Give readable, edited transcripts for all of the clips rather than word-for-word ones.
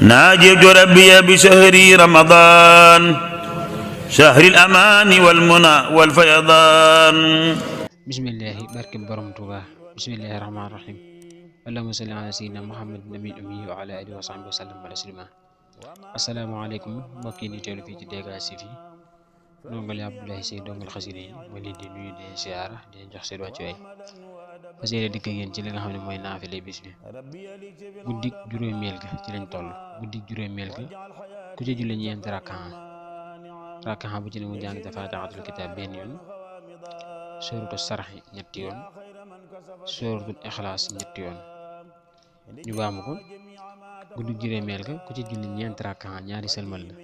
ناجيت ربي بشهر رمضان شهر الأمان والمنى والفيضان. بسم الله بارك برم توبا. بسم الله الرحمن الرحيم. اللهم صل على سيدنا محمد النبي الأمي وعلى آله وصحبه وسلم على سلمة. asalaamaaleykum mbokk yi ñu teewlu fii ci Dégage TV ndongal Abdoulaye Sy ndongal xasida yi ma leen di nuyu di siyaara di leen jox seen wàccuwaay fas yéene dikk yéen ci li nga xam ne mooy naafile bis bi guddik juróomeel ga ci lañ toll. guddik juróomeel ga ku ci julli ñeenti rakkaan bu ci ne mu jàng ca faatixatul kitaab benn yoon, sóoratu sarxi ñetti yoon, sóoratul ixlaas ñetti yoon. ñu baamu ko guddik juróomeel ga ku ci julli ñeenti rakkaan ñaari sëlmal la.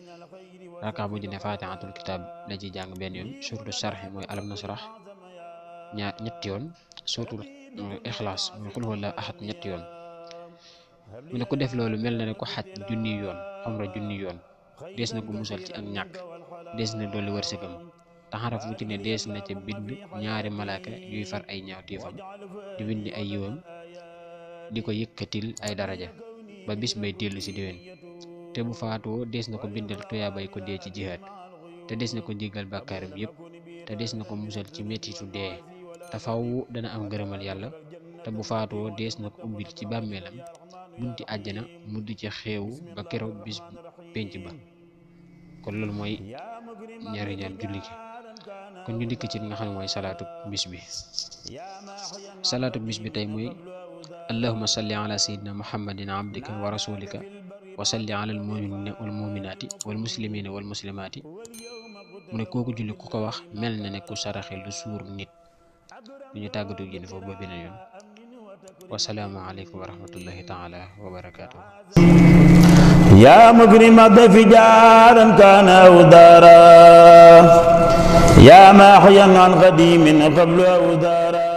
rakkaan bu ci ne faatixatul kitaab la ci jàng benn yoon, sóoratu sarxi mooy alam nasrah ñetti yoon, sóoratul ixlaas mooy xul huwallaahu ahad ñetti yoon. mu ne ku def loolu mel na ne ko xaj junni yoon, xamra junni yoon. dees na ko musal ci ak ñàkk, dees na dolli wërsëgam te xaraf bu ci ne dees na ca bind ñaari malaaka yuy far ay ñaawteefam di bind ay yiwam di ko yëkkatil ay daraja ba bis bay dellu si déwén. te bu faatoo dees na ko bindal tuyaabay ko dee ci jihaad, te dees na ko jéggal bàkkaaram yépp, te dees na ko musal ci mettitu dee, te faw dana am gërëmal yàlla. te bu faatoo dees na ko ubbil ci bàmmeelam bunti àjjana mu di ci xeewu ba keroog bis penc ba. kon loolu mooy ñaari ñaan julli gi. kon ñu dikk ci li nga xam ne mooy salaatu bis bi. salaatu bis bi tey mooy allahumma salli ala sayyidina muhammadin abdika wa rasulika wa salli ala al muminina wal muminaati wal muslimina wal muslimaati. mu ne kooku julli ku ko wax mel na ne ku saraxe lu suur nit. lu ñu tàggatu génn foofu ba beneen yoon. wasalaamu aleykum wa rahmatullahi taala wa barakaatuhu. يا مكرم الضيف جارا كان أو دارا يا ماحيا عن قديم قبل أو دارا.